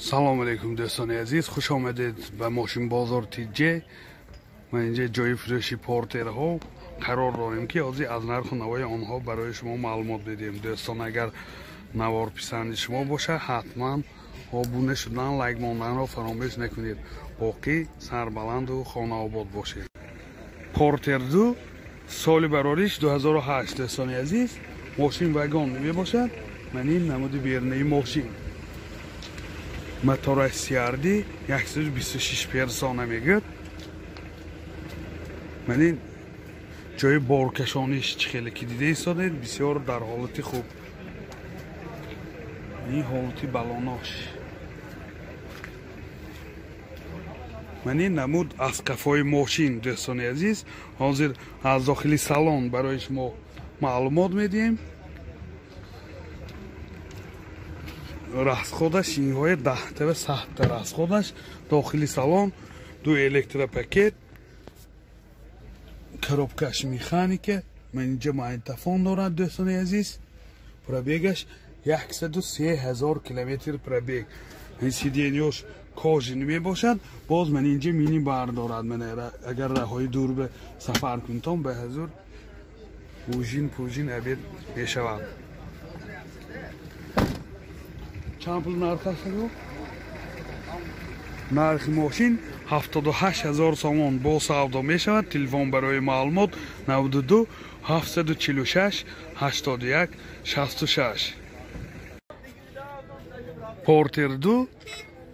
Салом алейкум дӯстони азиз, хуш омадед ба мошинбозор ТЖ. Ма инҷа ҷои фурӯши портерҳо қарор дорем, ки ҳозир аз нарху навои онҳо барои шумо маълумот медиҳем. Дӯстон, агар навор писанди шумо бошад, ҳатман обуна шудан, лайк монданро фаромӯш накунед. Боқӣ сарбаланду хонаобод бошед. Портер 2 соли барориш 2008. Дӯстони азиз, мошин вагон мебошад. Ман ин намуди берунаи мошин. Мотораш CRD 126 персона мегӯяд. Ман ин ҷои боркашониш чӣ хеле ки дида истодед, бисёр дар ҳолати хуб. Ин ҳолати балонош. Ман ин намуд аз қафои мошин, дӯстони азиз. Ҳозир аз дохили салон барои шумо маълумот медиҳем. Расходаш инҳои даҳтава сахта расходаш. Дохили салон ду электропакет, коробкаш механика. Ман инҷа магнитофон дорад, дӯстони азиз. Пробегаш 103 000 километр пробег. Сиденьёш кожаный мебошад. Боз ман инҷа мини бар дорад. Ман агар раҳои дур ба сафар кунтон, ба ҳазур ужин пужин обед мешавад. Чанд пул нарх аст? Нархи мошин 78 000 сомон бо савдо мешавад. Телефон барои маълумот 92 746 81 66. Портер 2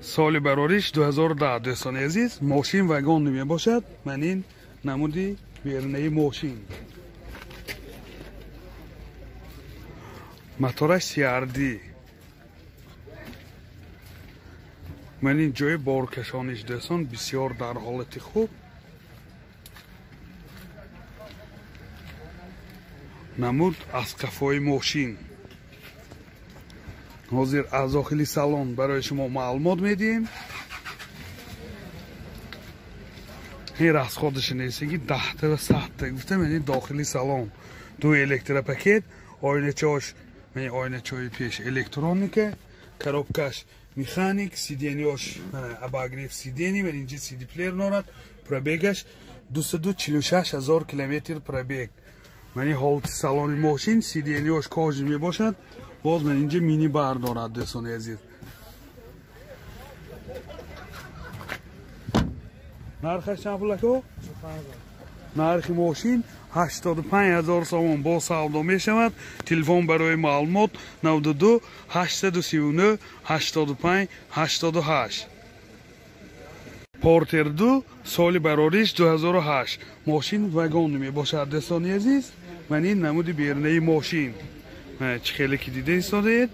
соли барориш 2010. Дӯстони азиз, мошин вагон мебошад. Ман ин намуди берунаи мошин. Мотораш CRD. Ман ин ҷои боркашониш, дӯстон, бисёр дар ҳолати хуб. Намуд аз қафои мошин. Ҳозир аз дохили салон барои шумо маълумот медиҳем. Ин расходаша нестиги даҳтава сахта гуфтам. Ин дохили салон ду электропакет, оиначаош, оиначаҳои пеш электроника, коробкаш механик, сиденьёш обогрев сидений. Ман инҷа CD плеер дорад. Пробегаш 246 000 километр пробег. Ман ин ҳолати салони мошин, сиденьёш кожаный мебошад. Боз ман инҷа мини бар дорад, дӯстони азиз. Нархаш чанд пул, ако? Нархи мошин 85 000 сомон бо савдо мешавад. Телефон барои маълумот 92 839 85 88. Портер 2 соли барориш 2008. Мошин вагон мебошад, дӯстони азиз. Ман ин намуди берунаи мошин. Чӣ хеле ки дида истодаед.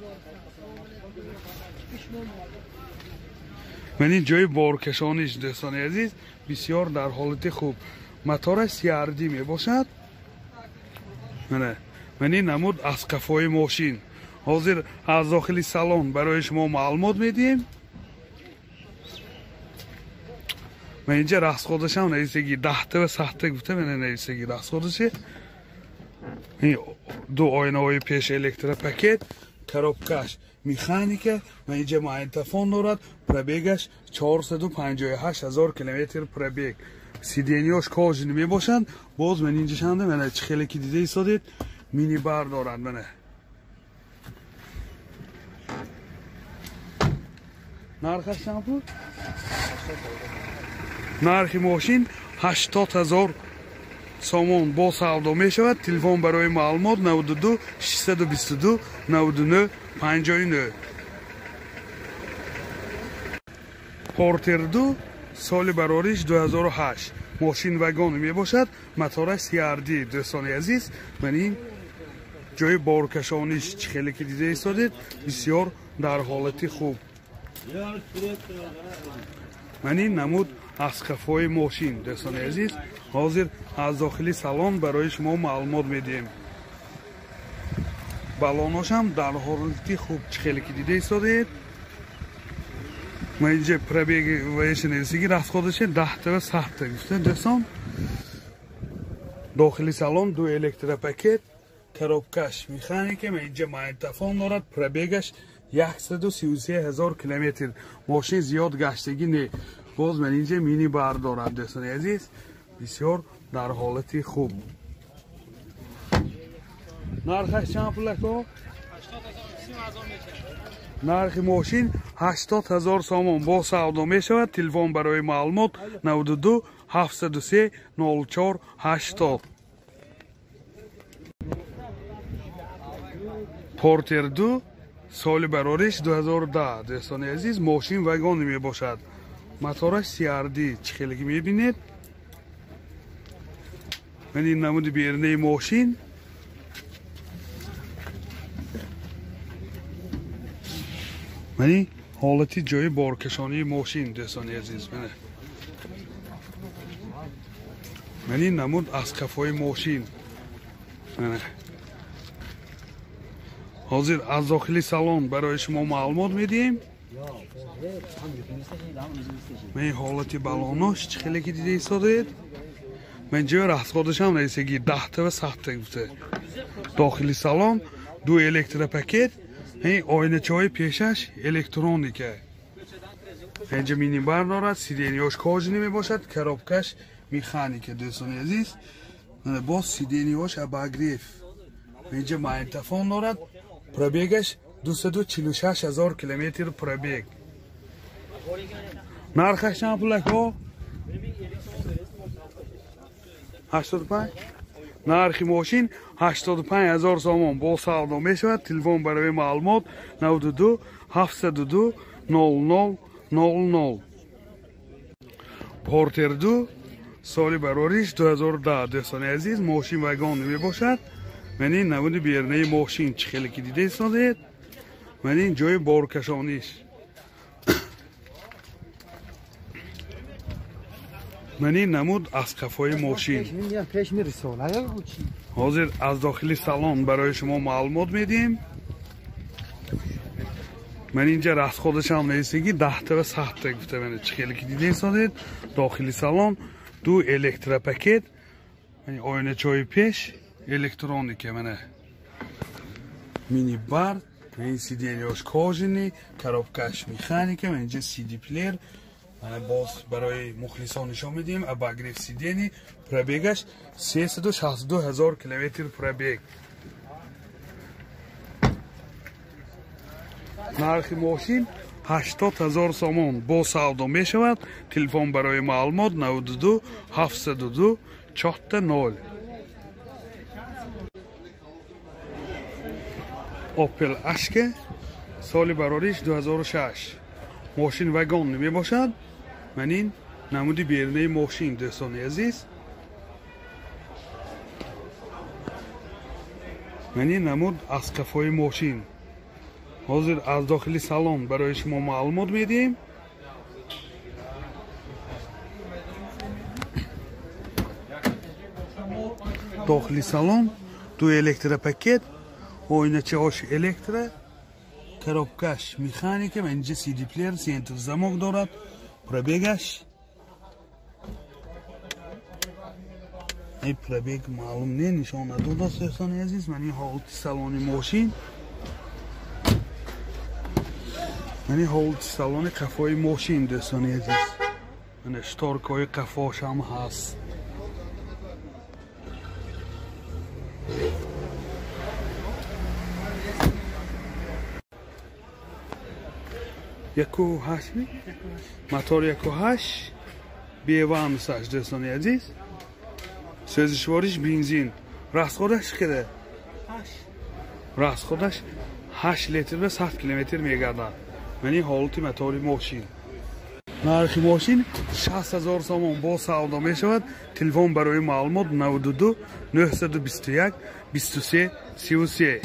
Ман ин ҷои боркашониш, дӯстони азиз, бисёр дар ҳолати хуб. Мотораш CRD мебошад. Ман ин намуд аз қафои мошин. Ҳозир аз дохили салон барои шумо маълумот медиҳем. Ман инҷа расходашам нависаги даҳтава сахта гуфта, мана нависаги расходаши. Ду оинаҳои пеш электропакет, коробкаш механика. Ман инҷа магнитофон дорад. Пробегаш 458 000 километр пробег. Сиденьёш кожаный мебошанд. Боз ман инҷа шанда, мана чӣ хеле ки дида истодед, мини бар дорад. Мана нархаш чанд пул? Нархи мошин 80 000 сомон бо савдо мешавад. Телефон барои маълумот 92 622 99 59. Портер 2 соли барориш 2008. Мошин вагон мебошад. Мотораш CRD, дӯстони азиз. Ман ин ҷои боркашониш чӣ хеле ки дида истодед, бисёр дар ҳолати хуб. Ман ин намуд аз қафои мошин, дӯстони азиз. Ҳозир аз дохили салон барои шумо маълумот медиҳем. Балоношам дар ҳолати хуб, чӣ хеле ки дида истодаед. Ман инҷа пробеги ваеша нависаги, расходаше даҳтава сахта гуфта, дӯстон. Дохили салон ду электропакет, коробкаш механика. Ман инҷа магнитофон дорад. Пробегаш 133 ҳазор километр. Мошин зиёд гаштагӣ не. Боз ман инҷа мини бар дорад дӯстони азиз, бисёр дар ҳолати хуб. Нархаш чанд пул ако? Нархи мошин 80 ҳазор сомон бо савдо мешавад. Телефон барои маълумот 92 703 04 80. Портер 2 соли барориш 2010 дӯстони азиз, мошин вагони мебошад. Мотораш CRD чӣ хеле ки мебинед. Ман ин намуди бернаи мошин. Ман ин ҳолати ҷои боркашонии мошин дӯстони азиз. Ман ин намуд аз қафои мошин. Ҳозир аз дохили салон барои шумо маълумот медиҳем. Ман ин ҳолати балонош чӣ хеле ки дида истодаед. Ман ҷои расходашам нарисаги 10 ва 100 гуфта. Дохили салон ду электропакет, ин оиначаҳои пешаш электроника. Инҷа минибар дорад, сиденьяш кожаный мебошад, коробкаш механика дӯстони азиз. Боз сиденьяш обогрев. Инҷа магнитофон дорад, пробегаш 246 ҳазор километр пробег. Нархаш чанд пул ако? 85. Нархи мошин 85 ҳазор сомон бо савдо мешавад. Телефон барои маълумот 92 702 00 00. Портер 2 соли барориш 2010 дӯстони азиз, мошин вагон мебошад. Ман ин намуди бернаи мошин чӣ хеле ки дида истодаед. Ман ин ҷои боркашониш. Ман ин намуд аз қафои мошин. Ҳозир аз дохили салон барои шумо маълумот медиҳем. Ман инҷа расходашам нарисаги 10 ва 100 гуфта. Ман чӣ хеле ки дида истодаед. Дохили салон ду электропакет, оиначаҳои пеш электроника, мана минибар, ин сиденьяш кожаный, коробкаш механика, ман инҷа CD плеер. Мана боз барои мухлисон нишон медиҳем. Обогрев сидени, пробегаш 362 ҳазор километр пробег. Нархи мошин 80 ҳазор сомон бо савдо мешавад. Телефон барои маълумот 92 702 4 0. Opel Ashka соли барориш 2006. Мошин вагон мебошад. Ман ин намуди бернаи мошин дӯстони азиз. Ман ин намуд аз қафои мошин. Ҳозир аз дохили салон барои шумо маълумот медиҳем. Дохили салон ду электропакет, оиначаҳош электро, коробкаш механика, ман инҷа CD плеер, центр замок дорад, пробегаш ин пробег маълум не, нишон надодааст дӯстони азиз. Ман ин ҳолати салони мошин, ман ин ҳолати салони қафои мошин дӯстони азиз. Ман шторкаҳои қафош ҳам ҳаст. Яку ҳашт ми? Мотор 1.8 беванусаш дӯстони азиз. Сӯзишвориш бензин. Расходаш чӣ қадар? Расходаш 8 литр ва 100 километр мегардад. Ман ин ҳолати мотори мошин. Нархи мошин 60 ҳазор сомон бо савдо мешавад. Телефон барои маълумот 92 921 23 33.